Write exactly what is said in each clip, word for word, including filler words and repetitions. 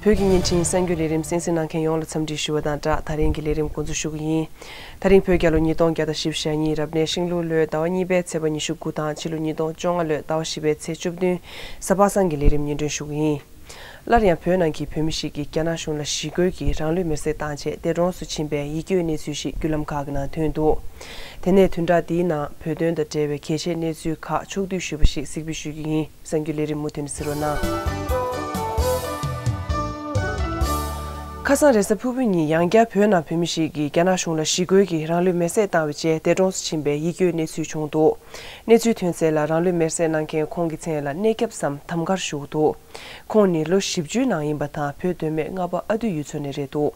བོད་ཀྱི་བརྙན་འཕྲིན་གསར་འགྱུར་ལས་རིམ་གསན་གཟིགས་གནང་མཁན་ཡོངས་ལ་འཚམས་འདྲི་ཞུ་བ་དང་སྦྲགས། ད་རིང་གི་ལས་རིམ་འགོ་འཛུགས་ཞུ་གི་ཡིན། ད་རིང་བོད་རྒྱལ་ལོ་ཉིས་སྟོང་བརྒྱ་དང་བཞི་བཅུ་ཞེ་གཉིས་རབ་གནས་ཤིང་ལུག་ལོའི་ཟླ་བ་གཉིས་པའི་ཚེས་པ་ཉི་ཤུ་དགུ་དང་ཕྱི་ལོ་ཉིས་སྟོང་བཅོ་ལྔ་ལོའི་ཟླ་བ་བཞི་པའི་ཚེས་བཅུ་བདུན། གཟའ་པ་སངས་ཀྱི་ལས་རིམ་སྙན་སྒྲོན་ཞུ་གི་ཡིན། སླར་ཡང་བོད་ནང་གི་བོད་མི་ཞིག་གིས་རྒྱ་ནག་གཞུང་ལ་ཞི་རྒོལ་གྱིས་རང་ལུས་མེར་སྲེག་བཏང་རྗེས་འདས་གྲོངས་སུ་ཕྱིན་པའི་ཡིད་སྐྱོའི་གནས་ཚུལ་ཞིག་བརྒྱུད་ལམ་ཁག་གི་ནང་ཐོན་འདུག་དེ་ནས་བདུན་ཕྲག་འདིའི་ནང་བོད་དོན་དང་འབྲེལ་བའི་གལ་ཆེའི་གནས་ཚུལ་ཁག་ཕྱོགས་བསྡུས་ཞུས་པ་ཞིག་གཟིགས་འབུལ་ཞུ་རྒྱུ་ཡིན། གསར་འགྱུར་ལས་རིམ་མུ་མཐུད་ནས་གཟིགས་རོགས་གནང་། ཁ་སང་རེས་གཟའ་ཕུར་བུ་ཉིན་ཡང་བསྐྱར་བོད་ནང་བོད་མི་ཞིག་གིས་རྒྱ་ནག་གཞུང་ལ་ཞི་རྒོལ་གྱིས་རང་ལུས་མེར་སྲེག་བཏང་བའི་རྗེས་འདས་གྲོངས་སུ་ཕྱིན་པའི་ཡིད་སྐྱོའི་གནས་ཚུལ་བྱུང་འདུག་གནས་ཚུལ་ཐོན་གསལ་ལ། རང་ལུས་མེར་སྲེག་གནང་མཁན་ཁོང་གི་མཚན་ལ་གནས་སྐྱབས་སམ་དམ་མཁར་ཞུ་གི་འདུག་ཁོང་ནི་ལོ་བཞི་བཅུའི་ནང་ཡིན་པ་དང་། བོད་མདོ་སྨད་རྔ་པ་ཨ་འདུས་ཡུལ་ཚོ་ནས་རེད་འདུག་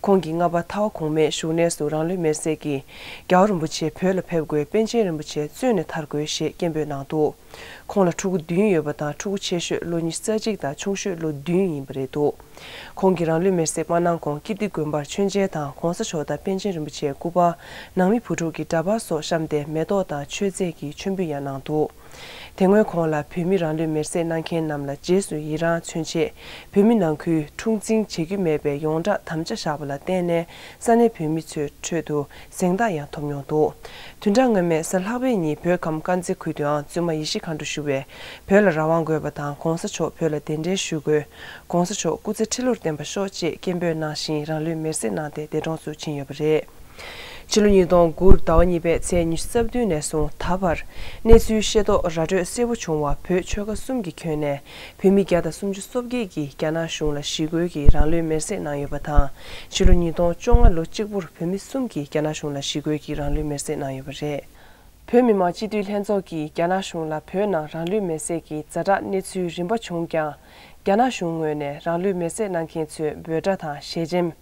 ཁོང་གིས་རྔ་པ་ཐའོ་གོང་མའི་བཞུགས་གནས་སུ་རང་ལུས་མེར་སྲེག་གིས་རྒྱལ་བ་རིན་པོ་ཆེ་བོད་ལ་ཕེབས་དགོས། པཎ་ཆེན་རིན་པོ་ཆེ་བཙོན་ནས་ཐར་དགོས་ཞེས་སྐད་འབོད་གནང་འདུག་ཁོང་ལ་ཕྲུ་གུ་བདུན་ཡོད་པ་དང་། ཕྲུ་གུ་ཆེ་ཤོས་ལོ་ཉི་ཤུ་རྩ་གཅིག་དང་ཆུང་ཤོས་ལོ་བདུན་ཡིན་པ་རེད་འདུག་ཁོང་གིས་རང་ལུས་མེར་སྲེག་མ་གནང་གོང་ཀིརྟི་དགོན་པར་མཆོད་མཇལ་དང་། གོང་ས་མཆོག་དང་པཎ་ཆེན་རིན་པོ་ཆེའི་སྐུ་པར། ནང་མི་བུ་ཕྲུག་གི་འདྲ་པར་སོགས་བཤམས་ཏེ་མེ་ཏོག་དང་མཆོད་རྫས་ཀྱི་མཆོད་འབུལ་ཡང་གནང་འདུག་དེ་སྔོན་ཁོང་ལ་བོད་མི་རང་ལུས་མེར་སྲེག་གནང་མཁན་རྣམས་ལ་རྗེས་སུ་ཡི་རང་མཚོན་ཆེད། བོད་མི་ནང་ཁུལ་འཁྲུག་འཛིང་བྱེད་རྒྱུ་མེད་པའི་ཡོངས་གྲགས་དམ་བཅའ་བཞག་པ་ལ་བརྟེན་ནས། ས་གནས་བོད་མི་ཚོའི་ཁྲོད་དུ་གཟེངས་རྟགས་ཡང་ཐོབ་མྱོང་འདུག་བདུན་ཕྲག་སྔོན་མའི་གཟའ་ལྷག་པའི་ཉིན་བོད་ཁམས་དཀར་མཛེས་ཁུལ་དུའང་བཙུན་མ་ཡེ་ཤེས་མཁའ་འགྲོ་ཞུ་བས། བོད་ལ་རང་དབང་དགོས་པ་དང་། གོང་ས་མཆོག་བོད་ལ་གདན་འདྲེན་ཞུ་དགོས། གོང་ས་མཆོག་སྐུ་ཚེ་ཁྲི་ལོར་བརྟན་པར་ཤོག་ཅེས་སྐད་འབོད་གནང་བཞིན་རང་ལུས་མེར་སྲེག་གནང་སྟེ་འདས་གྲོངས་སུ་ཕྱིན་ཡོད་པ་རེད། ཕྱི་ལོ་ཉིས་སྟོང་དགུ་ཟླ་བ་གཉིས་པའི་ཚེས་ཉི་ཤུ་རྩ་བདུན་ནས་བཟུང་ད་བར་གནས་ཚུལ་ཤེས་རྟོགས་ར་སྤྲོད་གསལ་པོ་བྱུང་བར། བོད་ཆོལ་ཁ་གསུམ་གྱིས་ཁྱོན་ནས་བོད་མི་བརྒྱ་དང་སུམ་ཅུ་སོ་བརྒྱད་ཀྱིས་རྒྱ་ནག་གཞུང་ལ་ཞི་རྒོལ་གྱིས་རང་ལུས་མེར་སྲེག་གནང་ཡོད་པ་དང་། ཕྱི་ལོ་ཉིས་སྟོང་བཅོ་ལྔ་ལོ་གཅིག་པུར་བོད་མི་གསུམ་གྱིས་རྒྱ་ནག་གཞུང་ལ་ཞི་རྒོལ་གྱིས་རང་ལུས་མེར་སྲེག་གནང་ཡོད་པ་རེད། བོད་མི་མང་སྤྱི་འཐུས་ལྷན་ཚོགས་ཀྱིས་རྒྱ་ནག་གཞུང་ལ་བོད་ནང་རང་ལུས་མེར་སྲེག་གི་ཛ་དྲག་གནས་ཚུལ་རིམ་པ་བྱུང་ཀྱང་། རྒྱ་ནག་གཞུང་ངོས་ནས་རང་ལུས་མེར་སྲེག་གནང་མཁན་ཚོའི་འབོད་སྒྲ་དང་ཞལ་ཆེམས།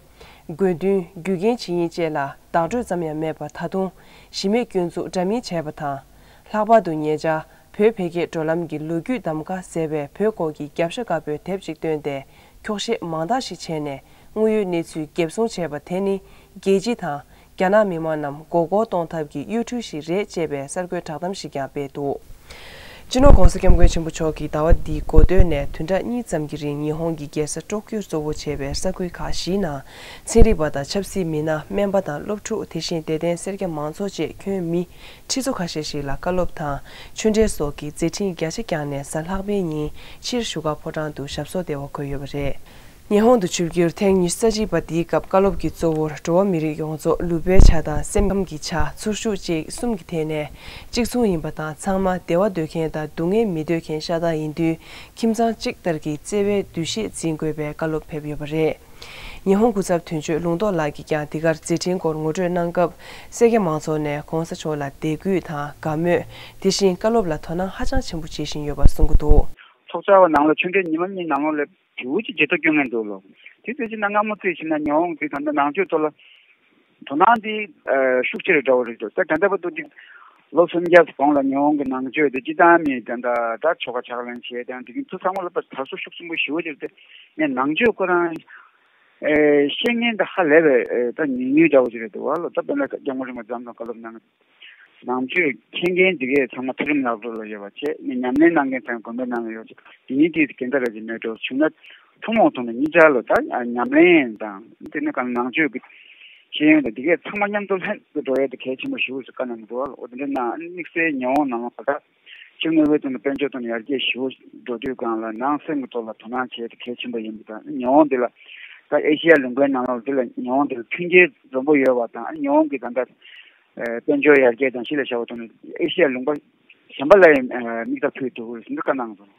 དགོས་འདུན། རྒྱུ་རྐྱེན་ཇི་ཡིན་བཅས་ལ་བདག་སྤྲོད་ཙམ་ཡང་མེད་པར་ད་དུང་གཞི་མེད་སྐྱོན་འཛུགས་འདྲ་མིན་བྱས་པ་དང་། ལྷག་པར་དུ་ཉེ་ཆར་བོད་འཕེལ་རྒྱས་བགྲོད་ལམ་གྱི་ལོ་རྒྱུས་གདམ་ག་ཟེར་བའི་བོད་སྐོར་གྱི་རྒྱབ་ཤ་དཀར་པོའི་དེབ་ཅིག་བཏོན་ཏེ། འཁྱོག་བཤད་མང་དག་ཞིག་བྱས་ནས་དངོས་ཡོད་གནས་ཚུལ་འགེབས་སྲུང་བྱས་པ་དེ་ནི། རྒྱལ་སྤྱི་དང་རྒྱ་ནག་མི་མང་རྣམས་མགོ་སྐོར་གཏོང་ཐབས་ཀྱི་གཡོ་འཕྲུལ་ཞིག་རེད་ཅེས་པའི་གསར་འགོད་བསྒྲགས་གཏམ་ཞིག་ཀྱང་སྤེལ་འདུག་སྤྱི་ནོར་༧གོང་ས་༧སྐྱབས་མགོན་ཆེན་པོ་མཆོག་གིས་ཟླ་བ་འདིའི་འགོ་སྟོད་ནས་བདུན་ཕྲག་གཉིས་ཙམ་གྱི་རིང་ཉི་ཧོང་གི་རྒྱལ་ས་ཀྲོ་ཀྱོར་གཙོ་བོ་བྱས་པའི་ས་ཁུལ་ཁག་བཞིའི་ནང་ཚན་རིག་པ་དང་ཆབ་སྲིད་མི་སྣ། སྨན་པ་དང་སློབ་ཕྲུག་དེ་བཞིན་དད་ལྡན་སེར་སྐྱ་མང་ཚོགས་བཅས་ཁྱོན་མི་ཁྲི་ཚོ་ཁ་ཤས་ཤིག་ལ་བཀའ་སློབ་དང་ཆོས་འབྲེལ་སོགས་ཀྱི་མཛད་འཕྲིན་རྒྱ་ཆེ་བསྐྱངས་ནས་གཟའ་ལྷག་པའི་ཉིན་ཕྱིར་བཞུགས་སྒར་ཕོ་བྲང་དུ་ཞབས་སོར་བདེ་བར་འཁོད་ཡོད་པ་རེད། ཉི་ཧོང་དུ་ཆིབས་བསྒྱུར་ཐེངས་ཉི་ཤུ་རྩ་གཅིག་པ་འདིའི་སྐབས་བཀའ་སློབ་ཀྱི་གཙོ་བོར་འགྲོ་བ་མི་རིགས་ཡོངས་རྫོགས་ལུས་པོའི་ཆ་དང་སེམས་ཁམས་ཀྱི་ཆ། ཚོར་ཤུགས་བཅས་གསུམ་གྱི་ཐད་ནས་གཅིག་མཚུངས་ཡིན་པ་དང་། ཚང་མ་བདེ་བ་འདོད་མཁན་དང་སྡུག་བསྔལ་མི་འདོད་མཁན་ཤ་སྟག་ཡིན་དུས། ཁྱིམ་ཚང་གཅིག་ལྟར་གྱི་བརྩེ་བའི་འདུ་ཤེས་འཛིན་དགོས་པའི་བཀའ་སློབ་ཕེབས་ཡོད་པ་རེད། ཉི་ཧོང་སྐུ་ཚབ་དོན་གཅོད་ལུང་རྟོགས་ལགས་ཀྱིས་ཀྱང་འདི་གར་མཛད་འཕྲིན་སྐོར་ངོ་སྤྲོད་གནང་སྐབས། སེར་སྐྱ་མང་ཚོགས་ནས་༧གོང་ས་མཆོག་ལ་དད་གུས་དང་དགའ་མོས། དེ་བཞིན་བཀའ་སློབ་ལ་དོ་སྣང་ཧ་ཅང་ཆེན་པོ་བྱེད་བཞིན་ཡོད་པ་གསུང་གི་འདུག་ཚོགས་བཅར་བ་ནང་ལ་ཆོས་འབྲེལ་ཉི་མ་གཉིས་ནང་ལོགས་ལ་བེའུ་ཅིག་ཇེ་མཐོ་སྐྱོད་མཁན་འདུག་ལོ། དེ་ཚོད་ཅིག་ན་སྔ་མོ་ཚོས་ཕྱིན་ན་ཉི་ཧོང་དེ་ད་ལྟ་ནང་ཆོས་ཐོག་ལ་དོ་སྣང་དེ་ཤུགས་ཆེ་རུ་འགྲོ་བ་རེད་འདུག་ད་ད་ལྟ་བར་དུ་དེ་ལོ་སུམ་བརྒྱ་གོང་ལ་ཉི་ཧོང་གི་ནང་ཆོས་དེ་སྤྱི་བཏང་མི་ད་ལྟ་ད་ཆོ་ག་ཕྱག་ལེན་བྱས་དང་དེ་གིན་ཚོ་ཚང་མ་ལ་ད་དར་སྲོལ་ཤུགས་ཆེན་པོ་ཞེ་པོ་ཅིག་དེ་ནས་ནང་ཆོས་ཁོ་རང་ཤེས་མཁན་ད་ཧ་ལས་པའི་ད་ཉུང་ཉུང་འདྲ་བོ་ཅིག་རེད་འདུག་བ་ལོ། ད་དཔེར་ན་སྐྱབས་མགོན་རིན་པོ་ཆེ་མཚམས་དང་བཀའ་སློབ་གནང་། ནང་ཆོས་མཁྱེན་མཁན་འདི་གས་ཚང་མ་མཐོ་རིམ་ལག་རོགས་ལ་ཡོད་པ་བྱས་ནས་ཉམས་ལེན་གནང་མཁན་ཚང་མ་དགོན་པའི་ནང་ལ་ཡོད་ཅིག་དེ་ཉིད་དེ་གན་ད་ར་ཅིག་མེད་འགྲོ་བྱུང་ན་ཐུན་མོང་ཐོག་ནས་གཉིས་ཆར་ལ་ད་ཉམས་ལེན་དང་དེ་ནས་གང་ནང་ཆོས་ཀྱི་ཤེས་ཡོན་དང་འདི་གས་ཚང་མ་མཉམ་དུ་ལྷན་དུ་འགྲོ་ཡས་དེ་གལ་ཆེན་པོ་ཞེ་པོ་ཞིག་བཀའ་གནང་གི་འདུག་བ་ལ། འོ་དེ་འདྲ་ན་དམིགས་བསལ་ཉི་ཧོང་ནང་ལ་ད་སྤྱི་དངོས་པོའི་ཐོག་ནས་དཔལ་འབྱོར་ཐོག་ནས་ཡར་རྒྱས་ཞེ་པོ་འགྲོ་དུས་གང་ལ་ནང་སེམས་ཀྱི་ཐོག་ལ་དོ་སྣང་བྱས་དེ་གལ་ཆེན་པོ་ཡིན་པ་དང་ཉི་ཧོང་འདི་ལ་ད་ཨེ་ཤི་ཡ་ལུང་པའི་ནང་ལ་འདི་ལ་ཉི་ཧོང་འདི་ལ་མཐུན་རྐྱེན་འཛོམས་པོ་ཡོད་པ་དང་ཉི་ཧོང་གི་ད་ལྟ་དཔལ་འབྱོར་ཡར་རྒྱས་དང་ཤི་ལ་བྱ་བ་ཐོག་ནས་ཨེ་ཤི་ཡ་ལུང་པ་གཞན་པ་ལ་ཡང་མིག་ལྟ་ཕུལ་ཐུབ་དགོས་ཟིན་འདི་བཀའ་གནང་སོང་།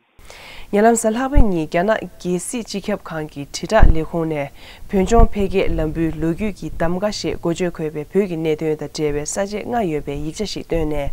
ཉེ་ལམ་གཟའ་ལྷག་པའི་ཉིན་རྒྱ་ནག་རྒྱལ་སྲིད་སྤྱི་ཁྱབ་ཁང་གི་དྲིལ་བསྒྲགས་ལས་ཁུངས་ནས་བོད་ལྗོངས་འཕེལ་རྒྱས་ལམ་བུའི་ལོ་རྒྱུས་ཀྱི་གདམ་ག་ཞེས་འགོ་བརྗོད་འཁོད་པའི་བོད་ཀྱི་གནད་དོན་དང་འབྲེལ་བའི་ས་བཅད་ལྔ་ཡོད་པའི་ཡིག་ཆ་ཞིག་བཏོན་ནས།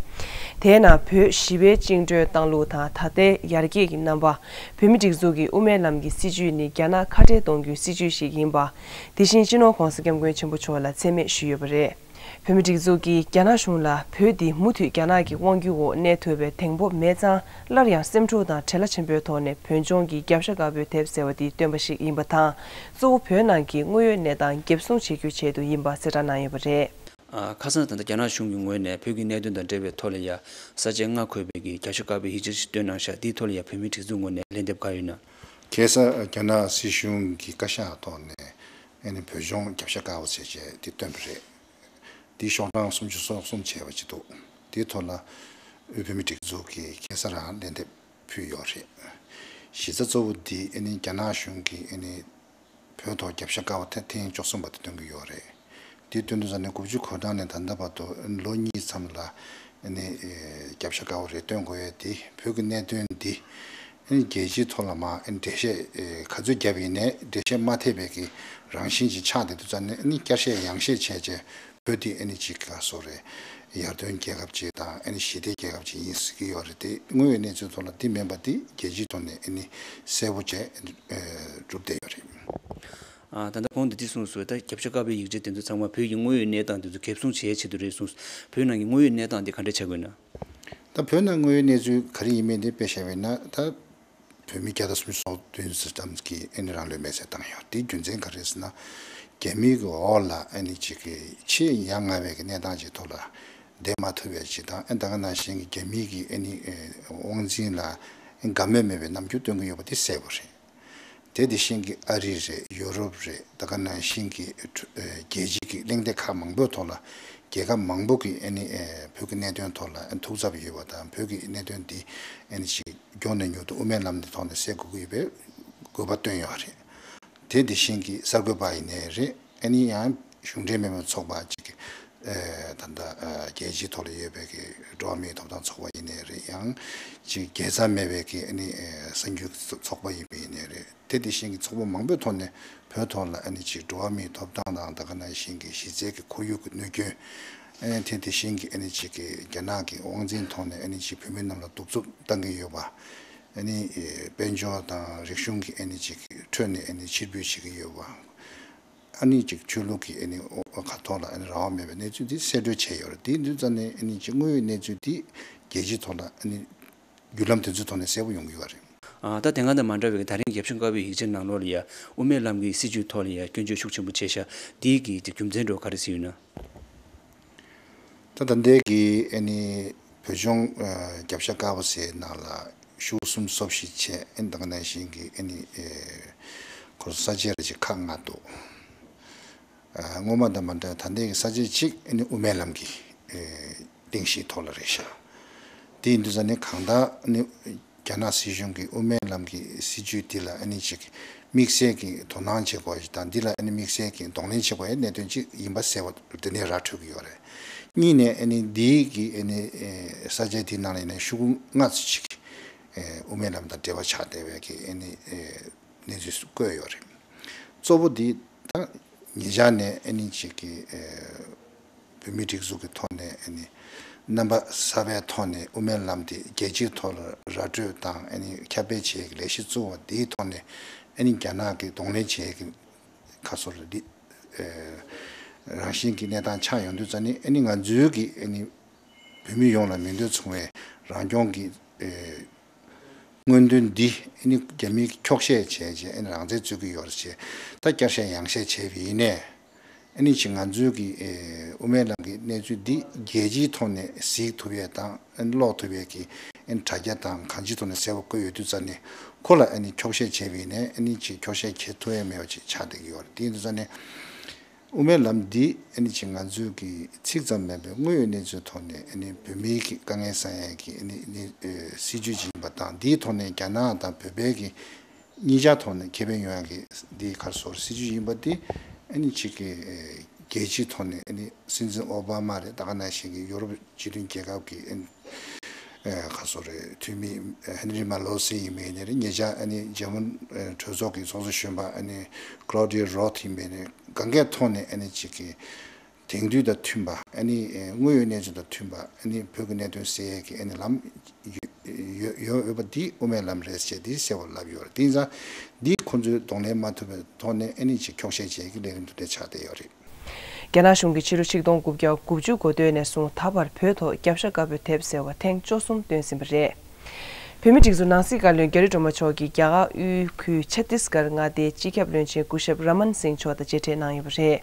དེའི་ནང་བོད་ཞི་བའི་བཅིངས་འགྲོལ་བཏང་ལུགས་དང་ད་ལྟའི་ཡར་རྒྱས་ཀྱི་རྣམ་པ། བོད་མི་སྒྲིག་འཛུགས་ཀྱི་དབུ་མའི་ལམ་གྱི་སྲིད་བྱུས་ནི་རྒྱ་ནག་ཁ་བྲལ་གཏོང་རྒྱུའི་སྲིད་བྱུས་ཤིག་ཡིན་པ། དེ་བཞིན་སྤྱི་ནོར་༧གོང་ས་༧སྐྱབས་མགོན་ཆེན་པོ་མཆོག་ལ་མཚན་སྨད་ཞུས་ཡོད་པ་རེད། བོད་མི་སྒྲིག་འཛུགས་ཀྱིས་རྒྱ་ནག་གཞུང་ལ་བོད་འདི་མུ་མཐུད་རྒྱ་ནག་གི་དབང་སྒྱུར་འོག་གནས་ཐུབ་པའི་གདེང་སྤོབས་མེད་ཙང་སླར་ཡང་སེམས་འཁྲུག་དང་བྲེལ་བ་ཆེན་པོའི་ཐོག་ནས་བོད་ལྗོངས་ཀྱི་རྒྱབ་ཤ་དཀར་པོའི་དེབ་ཟེར་བ་འདི་བཏོན་པ་ཞིག་ཡིན་པ་དང་། གཙོ་བོ་བོད་ནང་གི་དངོས་ཡོད་གནས་སྟངས་འགེབས་སྲུང་བྱེད་རྒྱུའི་ཆེད་དུ་ཡིན་པ་གསལ་བསྒྲགས་གནང་ཡོད་པ་རེད། ཨ། ཁ་སང་ད་ལྟ་རྒྱ་ནག་གཞུང་གི་ངོས་ནས་བོད་ཀྱི་གནད་དོན་དང་འབྲེལ་བའི་ཐོག་ལ་ཡ་ས་བཅད་ལྔ་འཁོད་པའི་གི་རྒྱབ་ཤ་དཀར་པོའི་ཡིག་ཆ་ཞིག་བཏོན་གནང་ཤག་འདིའི་ཐོག་ལ་ཡ་བོད་མིའི་སྒྲིག་འཛུགས་ངོས་ནས་ལན་འདེབས་ག་ཡོད་ན། ཁ་སང་རྒྱ་ནག་སྲིད་གཞུང་གི་བཀའ་ཤག་ཐོག་ནས་ཨ་ནི་བོད་ལྗོངས་རྒྱབ་ཤ་དཀར་པོ་ཟེར་བྱས་དེ་བཏོན་པ་རེད། དེ་ཤོག་གྲངས་སུམ་ཅུ་སོ་གསུམ་བྱས་པ་ཅིག་འདུག་དེའི་ཐོག་ལ་དབུས་བོད་མིའི་སྒྲིག་འཛུགས་ཀྱིས་ཁ་སང་རང་ལན་འདེབས་ཕུལ་ཡོད་རེད། གཞི་རྩ་གཙོ་བོ་འདི་ཨ་ནི་རྒྱ་ནག་གཞུང་གིས་ཨ་ནི་བོད་ཐོག་རྒྱབ་ཤ་དཀར་པོ་ཐེངས་བཅུ་གསུམ་པ་དེ་སྟོན་གྱི་ཡོད་རེད། དེ་སྟོན་དུས་ཙམ་ནས་དགུ་བཅུ་གོ་གྲངས་ནས་ད་ལྟ་བར་དུ་ལོ་གཉིས་ཙམ་ལ་ཨ་ནི་རྒྱབ་ཤ་དཀར་པོ་རེ་སྟོན་དགོས་ཡས་དེ་བོད་ཀྱི་གནད་དོན་འདི་ཨ་ནི་རྒྱལ་སྤྱིའི་ཐོག་ལ་མར་ཨ་ནི་འགྲེལ་བཤད་ག་ཚོད་བརྒྱབ་ཡིན་ནའི་འགྲེལ་བཤད་མ་ཐེབས་པའི་གི་རང་བཞིན་ཅིག་ཆགས་བསྡད་དུས་ཙམ་ནས་ཨ་ནི་བསྐྱར་བཤད་ཡང་བཤད་བྱས་རྗེས་བོད་འདི་ཨ་ནི་ཅིག་ག་སོ་རེད། ཡར་ཐོན་རྒྱལ་ཁབ་ཅིག་དང་ཨ་ནི་ཞི་བདེ་རྒྱལ་ཁབ་ཅིག་ཡིན་ཟེར་གྱི་ཡོད་རེད་དེ། དངོས་ཡོད་གནས་ཚུལ་ཐོག་ལ་དེ་མིན་པ་དེ་རྒྱལ་སྤྱིའི་ཐོག་ནས་ཨ་ནི་གསལ་པོ་བྱས་གྲུབ་བསྡད་ཡོད་རེད། ཨ། ད་ལྟ་གོང་དུ་འདི་གསུངས་སོང་། ད་རྒྱབ་ཤ་དཀར་པོའི་ཡིག་ཆ་དེ་ཚོ་ཚང་མ་བོད་ཀྱི་དངོས་ཡོད་གནས་སྟངས་དེ་ཚོ་གལ་བཟུང་བྱེད་ཆེད་དུ་རེད་གསུངས། བོད་ནང་གི་དངོས་ཡོད་གནས་སྟངས་དེ་ག་འདྲ་ཆགས་ཀྱི་ཡོད་ན། ད་བོད་ནང་དངོས་ཡོད་གནས་ཚུལ་ག་རེ་ཡིན་མིན་དེ་དཔེ་བཞག་པ་ཡིན་ན། ད་བོད་མི་བརྒྱ་དང་སུམ་ཅུ་སོ་བདུན་ཙམ་གྱིས་ཨ་ནི་རང་ལུས་མེར་སྲེག་བཏང་ཡོད། དེའི་རྒྱུ་མཚན་ག་རེ་ཟེར་ན། རྒྱ་མི་གི་འོག་ལ་ཨ་ནི་ཅིག་གི་ཆེས་ཡ་ང་བའི་གི་གནས་སྟངས་ཅིག་ཐོག་ལ་བསྡད་མ་ཐུབ་པའི་ཅིག་དང་། ཨ་ནི་ད་ག་ནང་བཞིན་གྱི་རྒྱ་མི་གི་ཨ་ནི་དབང་འཛིན་ལ་དགའ་མོས་མེད་པའི་རྣམ་འགྱུར་སྟོན་གྱི་ཡོད་པ་དེ་གསལ་པོ་རེད། དེ་དེ་བཞིན་གྱི་ཨ་རི་རེད། ཡུ་རོབ་རེད། ད་ག་ནང་བཞིན་གྱི་ཁྲོ- ཨེ་རྒྱལ་སྤྱི་གི་གླེང་སྟེགས་ཁག་མང་པོའི་ཐོག་ལ་རྒྱལ་ཁབ་མང་པོ་གིས་ཨ་ནི་ཨེ་བོད་ཀྱི་གནད་དོན་ཐོག་ལ་ཨ་ནི་ཐུགས་འཚབ་ཡོད་པ་དང་། བོད་ཀྱི་གནད་དོན་འདི་ཨ་ནི་ཅིག་མགྱོགས་ནས་མྱུར་དུ་དབུ་མའི་ལམ་འདི་ཐོག་ནས་སེལ་དགོས་ཀྱི་ཡོད་པའི་དགོས་པ་བཏོན་ཡོད་རེད། དེ་དེ་བཞིན་གྱི་གསར་འགོད་པ་ཡིན་ནའི་རེད། ཨ་ནི་ཡང་གཞུང་འབྲེལ་མིན་པའི་ཚོགས་པ་ཅིག་གི་ཨེ་ད་ལྟ་ཨེ་རྒྱལ་སྤྱིའི་ཐོག་ལ་ཡོད་པའི་གི་འགྲོ་བ་མིའི་ཐོབ་ཐང་ཚོགས་པ་ཡིན་ནའི་རེད། ཡང་ཅིག་རྒྱལ་རྩ་མེད་པའི་གི་ཨ་ནི་ཨེ་གསར་འགྱུར་ཚོགས་པ་ཡིན་པ་ཡིན་ནའི་རེད། དེ་དེ་བཞིན་གྱི་ཚོགས་པ་མང་པོའི་ཐོག་ནས་བོད་ཐོག་ལ་ཨ་ནི་ཅིག་འགྲོ་བ་མིའི་ཐོབ་ཐང་དང་། ད་ག་ནང་བཞིན་གྱི་གཞི་རྩའི་གི་ཁོར་ཡུག་གི་གནོད་སྐྱོན། ཨ་ནི་དེ་དེ་བཞིན་གྱི་ཨ་ནི་ཅིག་གི་རྒྱ་ནག་གི་དབང་འཛིན་ཐོག་ནས་ཨ་ནི་ཅིག་བོད་མི་རྣམས་ལ་གདུག་རྩུབ་བཏང་གི་ཡོད་པ། ཨ་ནི་ཨེ་དཔལ་འབྱོར་དང་རིག་གཞུང་གི་ཨ་ནི་ཅིག་ཁྲོད་ནས་ཨ་ནི་ཕྱིར་འབུད་བྱེད་ཀྱི་ཡོད་པ། ཨ་ནི་ཅིག་ཆོས་ལུགས་ཀྱི་ཨ་ནི་ཁ་ཐོག་ལ་ཨ་ནི་རང་དབང་མེད་པའི་གནས་ཚུལ་འདི་གསལ་བཀྲོལ་བྱས་ཡོད་རེད། དེ་དུས་ཙམ་ནས་ཨ་ནི་ཅིག་དངོས་ཡོད་གནས་ཚུལ་འདི་རྒྱལ་སྤྱིའི་ཐོག་ལ་ཨ་ནི་བརྒྱུད་ལམ་དེ་ཚོའི་ཐོག་ནས་གསལ་པོ་ཡོང་གི་ཡོད་རེད། ཨ། ད་དེ་སྔ་དང་མ་འདྲ་བའི་ད་རིང་རྒྱབ་ཤ་དཀར་པོའི་ཡིག་ཆའི་ནང་ལོགས་ལ་ཡ་དབུ་མའི་ལམ་གྱི་སྲིད་བྱུས་ཐོག་ལ་ཡ་སྐྱོན་བརྗོད་ཤུགས་ཆེན་པོ་བྱས་ཤག་འདིའི་གི་རྒྱུ་མཚན་འདྲ་བོ་ག་རེ་ཟེར་ཡོད་ན། ད་ད་ལྟའི་གི་ཨ་ནི་བོད་ལྗོངས་ཨ་རྒྱབ་ཤ་དཀར་པོ་ཟེར་ནང་ལ་ཤོག་གསུམ་སོ་བཞི་བྱས། ཨ་ནི་ད་ག་ནང་བཞིན་གྱི་ཨ་ནི་ཨེ་ཁོ་ས་ཆ་རེ་ཅིག་ཁག་ལྔ་འདུག་ཨ་སྔོན་མ་དང་མ་འདྲ་ད་ལྟའི་གི་ས་ཆ་གཅིག་ཨ་ནི་དབུ་མའི་ལམ་གྱི་ཨེ་གླེང་གཞིའི་ཐོག་ལ་རེད་ཤག་དེ་ཡིན་དུས་ཙང་ནི་གང་ལྟར་ཨ་ནི་རྒྱ་ནག་སྲིད་གཞུང་གིས་དབུ་མའི་ལམ་གྱི་སྲིད་བྱུས་འདི་ལ་ཨ་ནི་ཅིག་དམིགས་བསལ་གྱི་དོ་སྣང་བྱེད་དགོས་ཡ་དང་། འདི་ལ་ཨ་ནི་དམིགས་བསལ་གྱི་གདོང་ལེན་བྱེད་དགོས་ཡ་གནད་དོན་གཅིག་ཡིན་པ་གསལ་པོ་དེ་ནས་ར་འཕྲོད་ཀྱི་ཡོད་རེད། གཉིས་ནས་ཨ་ནི་འདིའི་གི་ཨ་ནི་ཨེ་ས་ཆ་འདི་ནང་ལ་ཡིན་ན་ཤོག་གུ་ལྔ་ཙམ་ཅིག་ཨེ་དབུ་མའི་ལམ་དང་འབྲེལ་བ་ཆགས་བསྡད་པའི་གི་ཨ་ནི་ཨེ་གནས་ཚུལ་བཀོད་ཡོད་རེད། གཙོ་བོ་འདི་ད་ཉེ་ཆར་ནས་ཨ་ནི་ཅིག་གི་ཨེ་བོད་མིའི་སྒྲིག་འཛུགས་ཀྱི་ཐོག་ནས་ཨ་ནི་རྣམ་པ་གསར་པའི་ཐོག་ནས་དབུ་མའི་ལམ་དེ་རྒྱལ་སྤྱིའི་ཐོག་ལ་ར་སྤྲོད་དང་ཨ་ནི་ཁྱབ་སྤེལ་བྱེད་ཡག་གི་ལས་གཞི་བཙུགས་པ་དེའི་ཐོག་ནས་ཨ་ནི་རྒྱ་ནག་གིས་གདོང་ལེན་བྱེད་ཡག་གི་ཁ་སོ་ལ་འདི་ཨེ་རང་བཞིན་གྱི་གནས་སྟངས་ཆགས་ཡོང་དུས་ཙང་ནི། ཨ་ནི་ང་ཚོའི་གི་ཨ་ནི་བོད་མི་ཡོངས་ལ་མིང་དོན་མཚུངས་པའི་རང་སྐྱོང་གི་ཨེ་མངོན་འདོད་འདི་ཨ་ནི་རྒྱ་མིས་འཁྱོག་བཤད་བྱས་རྗེས་ཨ་ནི་རང་བཙན་རྩོད་ཀྱི་ཡོད་རེད་ཅེས་ད་བསྐྱར་བཤད་ཡང་བཤད་བྱས་པ་ཡིན་ནའི། ཨ་ནི་ཅིག་ང་ཚོའི་གི་ཨེ་དབུ་མའི་ལམ་གྱི་གནས་ཚུལ་འདི་རྒྱལ་སྤྱིའི་ཐོག་ནས་གཟིགས་ཐུབ་ཡས་དང་ཨ་ནི་ཀློག་ཐུབ་ཡས་ཀྱི་ཨ་ནི་དྲ་རྒྱ་དང་གང་ཅིའི་ཐོག་ནས་གསལ་པོ་བཀོད་ཡོད་དུས་ཙང་ནི། ཁོ་ལ་ཨ་ནི་འཁྱོག་བཤད་བྱས་པ་ཡིན་ནའི་ཨ་ནི་ཅིག་འཁྱོག་བཤད་བྱེད་ཐུབ་ཡས་མེད་པ་ཅིག་ཆགས་བསྡད་ཀྱི་ཡོད་རེད། དེ་ཡིན་དུས་ཙང་ནི། དབུ་མའི་ལམ་འདི་ཨ་ནི་ཅིག་ང་ཚོའི་གི་ཚིག་ཙམ་མིན་པའི་དངོས་ཡོད་གནས་ཚུལ་ཐོག་ནས་ཨ་ནི་བོད་མིའི་གི་དཀའ་ངལ་སེལ་ཡས་ཀྱི་ཨ་ནི་ཨ་ནི་ཨེ་སྲིད་བྱུས་ཅིག་ཡིན་པ་དང་། འདིའི་ཐོག་ནས་རྒྱ་ནག་དང་བོད་པའི་གི་གཉིས་ཆ་ཐོག་ནས་ཁེ་ཕན་ཡོང་ཡག་གི་འདི་ག་རེ་ཟེར་སྲིད་བྱུས་ཡིན་པ་འདི་ཨ་ནི་ཅིག་གི་ཨེ་རྒྱལ་སྤྱིའི་ཐོག་ནས་ཨ་ནི་སྲིད་འཛིན་ཨོ་བྷ་མ་རེད། ད་ག་ནང་བཞིན་གྱི་ཡོ་རོབ་སྤྱི་མཐུན་རྒྱལ་ཁབ་ཀྱི་ཨ་ནི་ཨེ་ག་རེ་ཟེར་རེད། འཐུས་མི་ཧེན་རི་མ་ལོ་སི་ཡིན་པ་ཡིན་ནའི་རེད། ཉེ་ཆར་ཨ་ནི་འཇར་མན་ཨེ་གྲོས་ཚོགས་ཀྱི་ཚོགས་གཙོ་གཞོན་པ་ཨ་ནི་ཀློ་ཌི་ཡ་རོད་ཡིན་པ་ཡིན་ནའི། གང་གའི་ཐོག་ནས་ཨ་ནི་ཅིག་གི་དེང་དུས་དང་མཐུན་པ། ཨ་ནི་ཨེ་དངོས་ཡོད་གནས་ཚུལ་དང་མཐུན་པ། ཨ་ནི་བོད་ཀྱི་གནད་དོན་སེལ་ཡས་ཀྱི་ཨ་ནི་ལམ་ཡོད་ཡོད་ཡོད་པ་འདི་དབུ་མའི་ལམ་རེད་ཅེས་འདི་གསལ་པོ་ལབ་ཡོད་རེད། དེ་ཡིན་ཙང་འདི་ཁོང་ཚོས་གདོང་ལེན་མ་ཐུབ་པའི་ཐོག་ནས་ཨ་ནི་ཅིག་འཁྱོག་བཤད་བྱེད་ཀྱི་ལས་རིམ་དེ་འདྲ་ཆགས་བསྡད་ཡོད་རེད། རྒྱ་ནག་གཞུང་གིས་ཕྱི་ལོ་ཆིག་སྟོང་དགུ་བརྒྱ་དགུ་བཅུ་གོ་སྟོད་ནས་བཟུང་ད་བར་བོད་ཐོག་རྒྱབ་ཤ་དཀར་པོའི་དེབ་ཟེར་བ་ཐེངས་བཅུ་གསུམ་བཏོན་ཟིན་པ་རེད། བོད་མིའི་སྒྲིག་འཛུགས་ནང་སྲིད་བཀའ་བློན་རྒྱ་རི་སྒྲོལ་མ་མཆོག་གིས་རྒྱ་གར་དབུས་ཁུལ་ཆ་ཏིས་གྷར་མངའ་སྡེའི་སྤྱི་ཁྱབ་བློན་ཆེན་སྐུ་ཞབས་ར་མན་སིང་མཆོག་དང་མཇལ་འཕྲད་གནང་ཡོད་པ་རེད།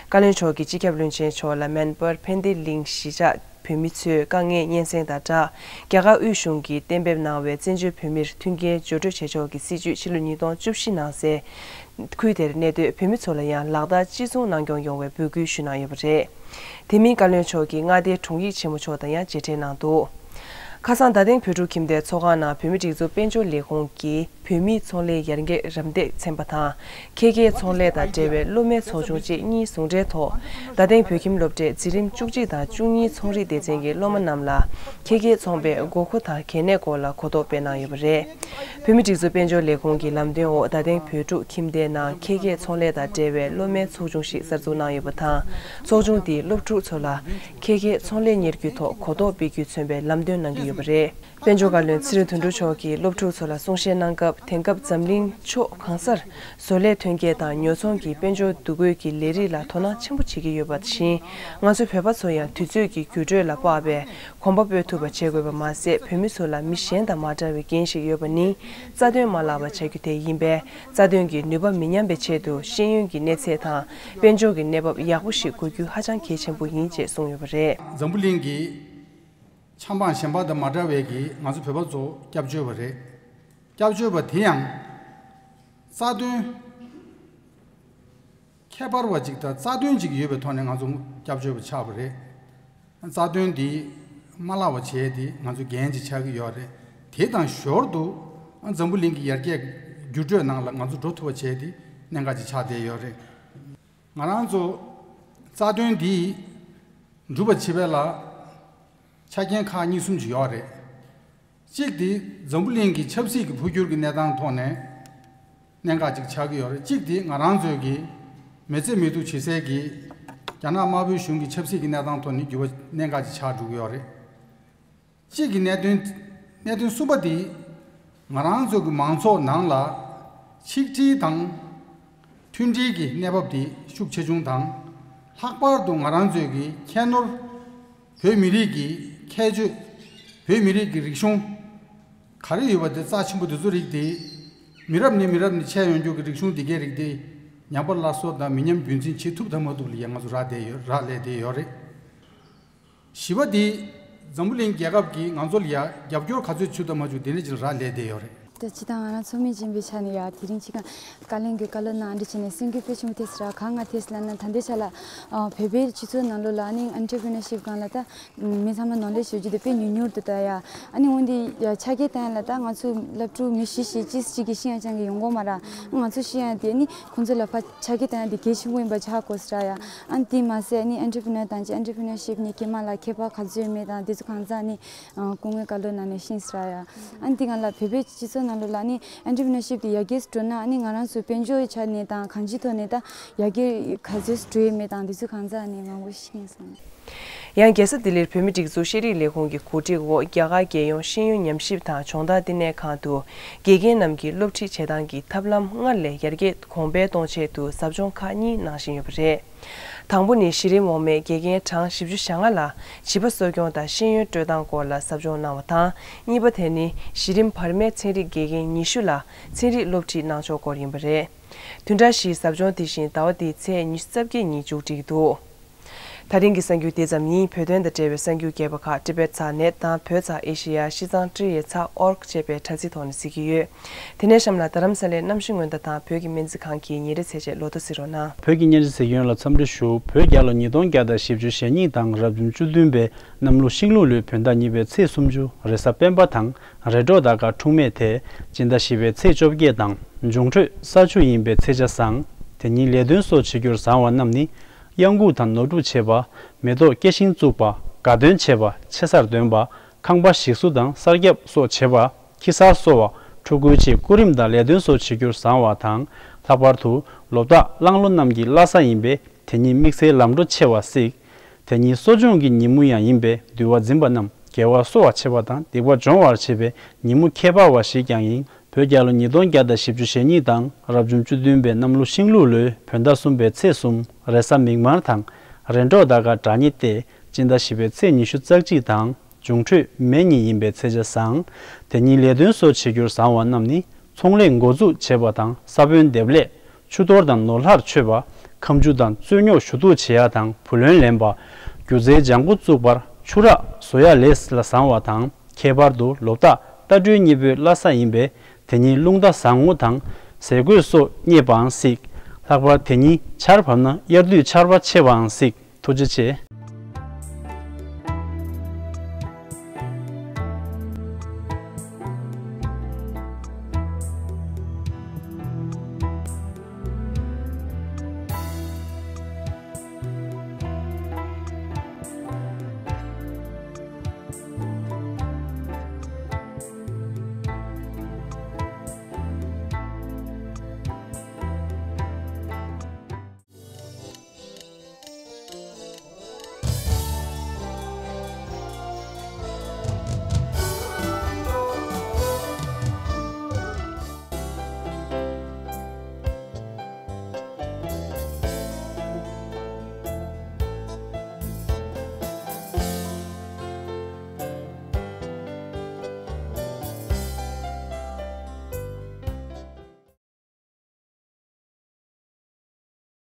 བཀའ་བློན་མཆོག་གིས་སྤྱི་ཁྱབ་བློན་ཆེན་མཆོག་ལ་མེན་པར་ཕན་བདེ་གླིང་གཞིས་ཆགས་ བོད་མི་ཚོས་དཀའ་ངལ་སྙན་སེང་དང་སྦྲགས། རྒྱ་གར་དབུས་གཞུང་གིས་གཏན་འབེབས་གནང་བའི་བཙན་བྱོལ་བོད་མིར་མཐུན་རྐྱེན་སྦྱོར་སྤྲོད་བྱེད་ཕྱོགས་ཀྱི་སྲིད་བྱུས་ཕྱི་ལོ་ཉིས་སྟོང་བཅུ་བཞི་ནང་གསལ། ཁུལ་དེར་གནས་སྡོད་བོད་མི་ཚོ་ལ་ཡང་ལག་བསྟར་གཅིག་མཚུངས་གནང་སྐྱོང་ཡོང་བའི་འབོད་སྐུལ་ཞུས་གནང་ཡོད་པ་རེད། དེ་མིན་བཀའ་བློན་མཆོག་གིས་མངའ་སྡེའི་དྲུང་ཡིག་ཆེན་མོ་མཆོག་དང་ཡང་མཇལ་འཕྲད་གནང་འདུག་ཁ་སང་རྡ་སྟེང་བོད་ཕྲུག་ཁྱིམ་སྡེའི་ཚོགས་ཁང་ནང་བོད་མིའི་སྒྲིག་འཛུགས་དཔལ་འབྱོར་ལས་ཁུངས་ཀྱི་བོད་མིའི་ཚོང་ལས་ཡར་རྒྱས་རམ་འདེགས་ཚན་པ་དང་། ཁྱད་ཁྱད་ཚོང་ལས་དང་འབྲེལ་བའི་སློབ་མའི་ཚོགས་ཆུང་བཅས་གཉིས་ཟུང་འབྲེལ་ཐོག་རྡ་སྟེང་བོད་ཁྱིམ་སློབ་གྲྭའི་འཛིན་རིམ་བཅུ་གཅིག་དང་བཅུ་གཉིས་ཚོང་རིག་སྡེ་ཚན་གྱི་སློབ་མ་རྣམས་ལ་ཁྱད་ཁྱད་ཚོང་པའི་དགོས་མཁོ་དང་གལ་གནད་སྐོར་ལ་གོ་རྟོགས་སྤེལ་གནང་ཡོད་པ་རེད། བོད་མིའི་སྒྲིག་འཛུགས་དཔལ་འབྱོར་ལས་ཁུངས་ཀྱི་ལམ་སྟོན་འོག་རྡ་སྟེང་བོད་ཕྲུག་ཁྱིམ་སྡེའི་ནང་ཁྱད་ཁྱད་ཚོང་ལས་དང་འབྲེལ་བའི་སློབ་མའི་ཚོགས་ཆུང་ཞིག་གསར་འཛུགས་གནང་ཡོད་པ་དང་། ཚོགས་ཆུང་དེས་སློབ་ཕྲུག་ཚོ་ལ་ཁྱད་ཁྱད་ཚོང་ལས་གཉེར་རྒྱུའི་ཐོག་གོ་རྟོགས་སྤེལ་རྒྱུས་མཚོན་པའི་ལམ་སྟོན་གནང་གི་ཡོད་པ་རེད། དཔལ་འབྱོར་བཀའ་བློན་ཚེ་རིང་དོན་གྲུབ་མཆོག་གིས་སློབ་ཕྲུག་ཚོ་ལ་གསུང་བཤད་གནང་སྐབས། དེང་སྐབས་འཛམ་གླིང་ཕྱོགས་གང་སར་བཟོ་ལས་ཐོན་སྐྱེད་དང་ཉོ་ཚོང་གི་དཔལ་འབྱོར་འདུ་འགོད་ཀྱི་ལས་རིགས་ལ་དོ་སྣང་ཆེན་པོ་བྱེད་ཀྱི་ཡོད་པ་བཞིན། ང་ཚོ་བོད་པ་ཚོ་ཡང་དུས་ཚོད་ཀྱི་འགྱུར་འགྲོས་ལ་དཔག་པའི་གོམ་པ་སྤོས་ཐུབ་པ་བྱེད་དགོས་པ་མ་ཟད། བོད་མི་ཚོ་ལ་མི་གཞན་དང་མ་འདྲ་བའི་འགན་ཞིག་ཡོད་པ་ནི། རྩ་དོན་མ་བརླག་པ་བྱ་རྒྱུ་དེ་ཡིན་པས། རྩ་དོན་གྱི་ནུས་པ་མི་ཉམས་པའི་ཆེད་དུ་ཤེས་ཡོན་གྱི་གནས་ཚད་དང་། དཔལ་འབྱོར་གྱི་གནས་བབ་ཡག་པོ་ཞིག་དགོས་རྒྱུ་ཧ་ཅང་གལ་ཆེན་པོ་ཡིན་ཅེས་གསུངས་ཡོད་པ་རེད། འཛམ་བུ་གླིང་གི་ཆབ་འབངས་གཞན་པ་དང་མ་འདྲ་བའི་གི་ང་ཚོ་བོད་པ་ཚོ་སྐྱབས་བཅོལ་བ་རེད། སྐྱབས་བཅོལ་བ་དེ་ཡང་རྩ་དོན་ཁྱད་པར་བ་ཅིག་དང་རྩ་དོན་ཅིག་ཡོད་པའི་ཐོག་ནས་ང་ཚོ་སྐྱབས་བཅོལ་བ་ཆགས་པ་རེད། རྩ་དོན་འདི་མ་བརླག་པ་བྱས་ཏེ་ང་ཚོ་འགན་ཅིག་ཆགས་ཀྱི་ཡོད་རེད། དེ་དང་ཞོར་དུ་འཛམ་བུ་གླིང་གི་ཡར་རྒྱས་འགྱུར་འགྲོས་ནང་ལ་ང་ཚོ་འགྲོ་ཐུབ་པ་བྱས་ཏེ་གནད་འགག་ཅིག་ཆགས་བསྡད་ཡོད་རེད། ང་རང་ཚོ་རྩ་དོན་འདི་འགྲུབ་པ་བྱེད་པ་ལ་ཆ་རྐྱེན་ཁག་གཉིས་གསུམ་ཅིག་ཡོད་རེད། གཅིག་དེ་འཛམ་བུ་གླིང་གི་ཆབ་སྲིད་ཀྱི་འཕོ་འགྱུར་གྱི་གནས་སྟངས་ཐོག་ནས་གནད་འགག་ཅིག་ཆགས་ཀྱི་ཡོད་རེད། གཅིག་དེ་ང་རང་ཚོའི་གི་མི་ཚེ་མི་སྡུག་བྱེད་སའི་གི་རྒྱ་ནག་དམར་པོའི་གཞུང་གི་ཆབ་སྲིད་ཀྱི་གནས་སྟངས་ཐོག་ནས་འགྱུར་བ་གནད་འགག་ཅིག་ཆགས་འགྲོ་གི་ཡོད་རེད། གཅིག་གི་གནད་དོན། གནད་དོན་གསུམ་པ་དེ་ང་རང་ཚོ་གི་མང་ཚོགས་ནང་ལ་ཆིག་སྒྲིལ་དང་མཐུན་སྒྲིལ་གྱི་གནས་བབ་དེ་ཤུགས་ཆེ་ཆུང་དང་། ལྷག་པར་དུ་ང་རང་ཚོའི་གི་ཁྱད་ནོར། བོད་མི་རིགས་ཀྱི་ཁྱད་ཆོས། བོད་མི་རིགས་ཀྱི་རིག་གཞུང་ག་རེ་ཡོད་པ་དེ་རྩ་ཆེན་པོ་དེ་ཚོ་རིགས་དེ་མི་རབས་ནས་མི་རབས་ནས་འཆད་ཡོང་རྒྱུ་གི་རིག་གཞུང་དེ་གའི་རིགས་དེ་ཉམས་པ་སླར་གསོ་དང་མི་ཉམས་རྒྱུན་འཛིན་བྱེད་ཐུབ་དང་མ་ཐུབ་ལ་ཡང་ང་ཚོ་རག་བསྡད་ཡོད། རག་ལས་བསྡད་ཡོད་རེད། བཞི་པ་དེ་འཛམ་བུ་གླིང་རྒྱལ་ཁབ་ཀྱིས་ང་ཚོ་ལ་ཡ་རྒྱབ་སྐྱོར་ག་ཚོད་བྱུང་དང་མ་བྱུང་དེ་འདྲ་ཅིག་རག་ལས་བསྡད་ཡོད་རེད། ད་སྤྱིར་བཏང་ང་རང་ཚོགས་མི་ཡིན་པའི་ཆ་ནས་ཡ་དེ་རིང་ཅིག་བཀའ་བློན་གྱི་བཀའ་སློབ་གནང་འདི་བྱས་ནས་སེམས་འགུལ་དཔེ་ཆེན་པོ་ཐེབས་སོང་ར། གང་ང་ཐེབས་སོང་ལབ་ན་ད་ལྟའི་ཆ་ལ་ཨ་བོད་པའི་སྤྱི་ཚོགས་ནང་ལོགས་ལ་ཨ་ནི་ཨན་ཊི་པི་རི་ནར་ཤིབ་སྒང་ལ་ད་མི་ཚང་མ་ནོར་ལས་ཞུ་རྒྱུ་དེ་དཔེ་ཉུང་ཉུང་འདུག་ད་ཡ། ཨ་ནི་འོན་ཏེ་ཡ་ཆ་རྐྱེན་བཏང་ཡ་ལ་ད་ང་ཚོ་སློབ་ཕྲུག་མི་བཞི་ཞིག་གཅིག་གཅིག་གིས་ཤེས་ཡ་ཅང་གི་ཡོང་གི་མ་ར། ང་ཚོ་ཤེས་ཡ་དེ་ཨ་ནི་ཁོང་ཚོ་ལ་ཕར་ཆ་རྐྱེན་བཏང་ཡ་དེ་གལ་ཆེན་པོ་ཡིན་པ་ཆགས་དགོས་ས་ར་ཡ། ཨ་ནི་དེ་མ་ཟད་ཨ་ནི་ཨན་ཊི་པི་རི་ནར་དང་ཅིག་ཨན་ཊི་པི་རི་ནར་ཤིབ་ནི་སྐྱེས་མ་ལ་ཁྱད་པར་ག་ཚོད་ཡོད་མེད་དང་དེ་ཚོ་གང་ཟག་ནི་སྐུ་ངོའི་བཀའ་སློབ་ནང་ནས་ཤེས་སོང་ར་ཡ། ཨ་ནི་དེ་སྒང་ལ་བོད་པའི་སྤྱི་ཚོགས་ནང་ལོགས་ལ་ཨ་ནི་ཨན་ཊི་པི་རི་ནར་ཤིབ་དེ་ཡར་རྒྱས་སུ་འགྲོ་ན་ཨ་ནི་ང་རང་ཚོ་དཔལ་འབྱོར་གྱི་ཆ་ནས་དང་གང་ཅིའི་ཐོག་ནས་ད་ཡར་རྒྱས་ག་ཚོད་འགྲོ་ཡོད་མེད་དང་དེ་ཚོ་གང་ཟག་ནི་མང་པོ་ཤེས་སོང་། ཡང་རྒྱལ་ས་ལྡི་ལིར་བོད་མིའི་སྒྲིག་འཛུགས་ཤེས་རིག་ལས་ཁུངས་ཀྱི་གོ་སྒྲིག་འོག་རྒྱ་གར་རྒྱལ་ཡོངས་ཤེས་ཡོན་ཉམས་ཞིབ་དང་སྦྱོང་བརྡར་བསྟི་གནས་ཁང་དུ་དགེ་རྒན་རྣམས་ཀྱི་སློབ་ཁྲིད་བྱེད་སྟངས་ཀྱི་ཐབས་ལམ་སྔར་ལས་ཡར་རྒྱས་གོང་འཕེལ་གཏོང་ཆེད་དུ་ཟབ་སྦྱོང་ཁག་གཉིས་གནང་བཞིན་ཡོད་པ་རེད། དང་པོ་ནི་གཞི་རིམ་འོག་མའི་དགེ་རྒན་གྲངས་བཞི་བཅུ་ཞེ་ལྔ་ལ་བྱིས་པ་གསོ་སྐྱོང་དང་ཤེས་ཡོན་སྤྲོད་སྟངས་སྐོར་ལ་ཟབ་སྦྱོང་གནང་བ་དང་། གཉིས་པ་དེ་ནི་གཞི་རིམ་བར་མའི་ཚན་རིག་དགེ་རྒན་ཉི་ཤུ་ལ་ཚན་རིག་སློབ་ཁྲིད་གནང་ཕྱོགས་སྐོར་ཡིན་པ་རེད། བདུན་ཕྲག་བཞིའི་ཟབ་སྦྱོང་དེ་བཞིན་ཟླ་བ་འདིའི་ཚེས་ཉི་ཤུ་རྩ་བརྒྱད་ཉིན་མཇུག་སྒྲིལ་གྱི་འདུག་ད་རིང་གི་གསར་འགྱུར་དེ་ཙམ་ཡིན། བོད་དོན་དང་འབྲེལ་བའི་གསར་འགྱུར་རྒྱས་པ་ཁག་ཏི་བེད་ཚག་ནེ་ཊི་དང་བོད་ཚག་ཨེ་ཤེ་ཡ་སྤྱི་གཙང་ཊི་ཨེ་ཚག་ཨོ་རྒ་ཅེས་པའི་དྲ་ཚིགས་ཐོག་ནས་གཟིགས་ཀྱི་ཡོད། དེ་ནས་གཤམ་ལ་རྡ་རམ་ས་ལའི་གནམ་གཤིས་སྔོན་བརྡ་དང་བོད་ཀྱི་སྨན་རྩིས་ཁང་གི་ཉིན་རེའི་ཚེས་ཆེན་ལོ་ཐོ་གཟིགས་རོགས་གནང་། བོད་ཀྱི་སྨན་རྩིས་གཟིགས་སྐྱོང་ལ་འཚམས་འདྲི་ཞུ། བོད་རྒྱལ་ལོ་ཉིས་སྟོང་བརྒྱ་དང་བཞི་བཅུ་ཞེ་གཉིས་དང་རབ་བྱུང་བཅུ་བདུན་པའི་གནམ་ལོ་ཤིང་ལུག་ལོའི་བོད་ཟླ་གཉིས་པའི་ཚེས་སུམ་ཅུ་རེས་གཟའ་སྤེན་པ་དང་། རེས་གྲོགས་ཟླ་སྐར་འཁྲུག་མེད་དེ་སྤྱི་ཟླ་བཞི་པའི་ཚེས་བཅོ་བརྒྱད་དང་། འབྱུང་འཕྲོད་ས་ཆུ་ཡིན་པའི་ཚེས་ཆ་བཟང་། དེ་ཉིན་ལས་དོན་སོགས་བྱེད་རྒྱུར་བཟང་བ་རྣམས་ནི། གཡང་འགུགས་དང་ནོར་སྒྲུབ་བྱེད་པ། མེ་ཏོག་སྐྱེ་ཤིང་བཙུགས་པ། དགའ་སྟོན་བྱེད་པ། ཆེ་སར་འདོན་པ། ཁང་པ་ཞིག་བསུ་དང་གསར་རྒྱབ་སོགས་བྱེད་པ། ཁྱི་གསར་གསོ་བ། ཕྲུ་གུའི་ཆེད་སྐུ་རིམ་དང་ལས་དོན་སོགས་བྱེད་རྒྱུར་བཟང་བ་དང་། ལྷག་པར་དུ་ལོ་རྟགས་གླང་ལོ་རྣམས་ཀྱི་བླ་གཟའ་ཡིན་པས། དེ་ཉིད་དམིགས་བསལ་ལམ་འགྲོ་ཆེ་བ་སྲིད། དེ་ཉིད་གསོ་སྦྱོང་གི་ཉིན་མོ་ཡང་ཡིན་པས། འདུལ་བ་འཛིན་པ་རྣམས་དགེ་བ་གསོ་བར་བྱེད་པ་དང་སྡིག་པ་སྦྱོང་བར་བྱེད་པའི་ཉིན་མོ་ཁྱད་པར་བ་ཞིག་ཀྱང་ཡིན། བོད་རྒྱལ་ལོ་ཉིས་སྟོང་བརྒྱ་དང་བཞི་བཅུ་ཞེ་གཉིས་དང་རབ་བྱུང་བཅུ་བདུན་པའི་གནམ་ལོ་ཤིང་ལུག་ལོའི་བོད་ཟླ་གསུམ་པའི་ཚེས་གསུམ་རེས་གཟའ་མིག་དམར་དང་། རེས་གྲོགས་ཟླ་སྐར་དགྲ་གཉེན་ཏེ་སྤྱི་ཟླ་བཞི་པའི་ཚེས་ཉི་ཤུ་རྩ་གཅིག་དང་། འབྱུང་འཕྲོད་མེ་གཉིས་ཡིན་པའི་ཚེས་ཆ་བཟང་། དེ་ཉིན་ལས་དོན་སོགས་བྱེད་རྒྱུར་བཟང་བ་རྣམས་ནི། ཚོང་ལས་འགོ་འཛུགས་བྱེད་པ་དང་ས་བོན་འདེབས་ལས། ཆུ་གཏོར་དང་ནོར་ལྷར་མཆོད་པ། ཁ་མཆུ་དང་རྩོད་རྙོག་ཞུ་གཏུག་བྱེད་ཡ་དང་བུ་ལོན་ལེན་པ། སྒྱུ་རྩལ་ལྗང་གུ་བཙུགས་པར་ ཆུ་རགས་བཟོ་ཡག་ལས་ལ་བཟང་བ་དང་། ཁྱད་པར་དུ་ལོ་འདབ་རྟ་སྒྲོལ་གཉིས་པོའི་བླ་གཟའ་ཡིན་པས། དེ་ཉིན་རླུང་རྟ་བཟང་ངོ་དང་། ཟས་གོས་སོགས་རྙེད་པའང་སྲིད། ལྷག་པར་དེ་ཉིན་ཆར་བབས་ན་དབྱར་དུས་ཆར་པ་ཆེ་བའང་སྲིད། ཐུགས་རྗེ་ཆེ།